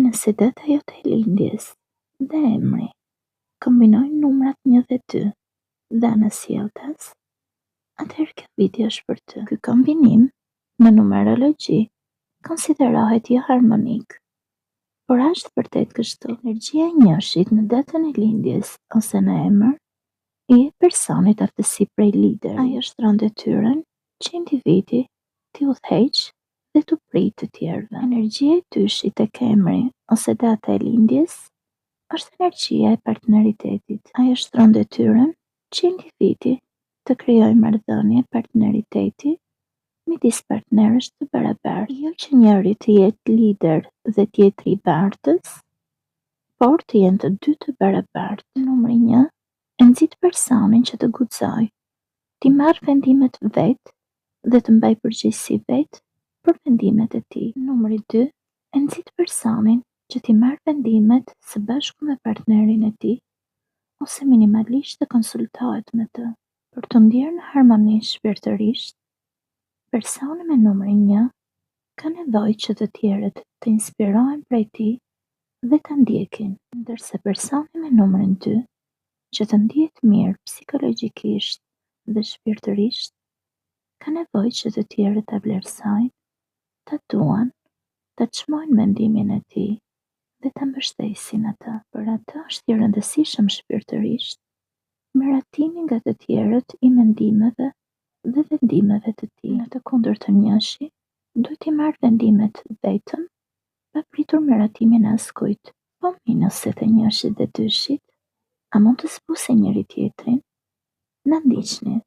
Nëse data jote e lindjes dhe emri kombinojnë numrat 1 dhe 2 dhe anasjelltas, atëherë kjo video është për ty. Ky kombinim në numerologji konsiderohet jo harmonik. Por a është vërtet kështu? Energjia e njëshit në datën e lindjes ose në emër i jep personit aftësi prej lideri. Ajo ushtron detyrën që individi t'i udhëheqë dhe t'u prijë të tjerëve. Energjia e dyshit tek emri ose data e lindjes është energjia e partneritetit. Ajo ushtron detyrën që individi të krijojë marrëdhënie partneriteti midis partnerësh të barabartë. Jo që njëri të jetë lider dhe tjetri bartës, por të jenë të dy të barabartë. Numri 1 e nxit personin që të guxojë, t'i marrë vendimet vetë dhe të mbajë përgjegjësi vetë për vendimet e tij. Numri 2 e nxit personin që t'i marrë vendimet së bashku me partnerin e tij ose minimalisht të konsultohet me të. Për t'u ndjerë në harmoni shpirtërisht, personi me numrin 1 ka nevojë që të tjerët të inspirohen prej tij dhe ta ndjekin, ndërsa personi me numrin 2 që të ndihet mirë psikologjikisht dhe shpirtërisht, ka nevojë që të tjerët ta vlerësojnë, ta duan, ta çmojnë mendimin e tij dhe ta mbështesin atë. Për atë është i rëndësishëm shpirtërisht miratimi nga të tjerët i mendimeve dhe vendimeve të tij. Në të kundërtën njëshi duhet t'i marrë vendimet vetëm, pa pritur miratimin e askujt. Po minuset e njëshit dhe dyshit, a mund të zbusin njëri tjetrin? Na ndiqni!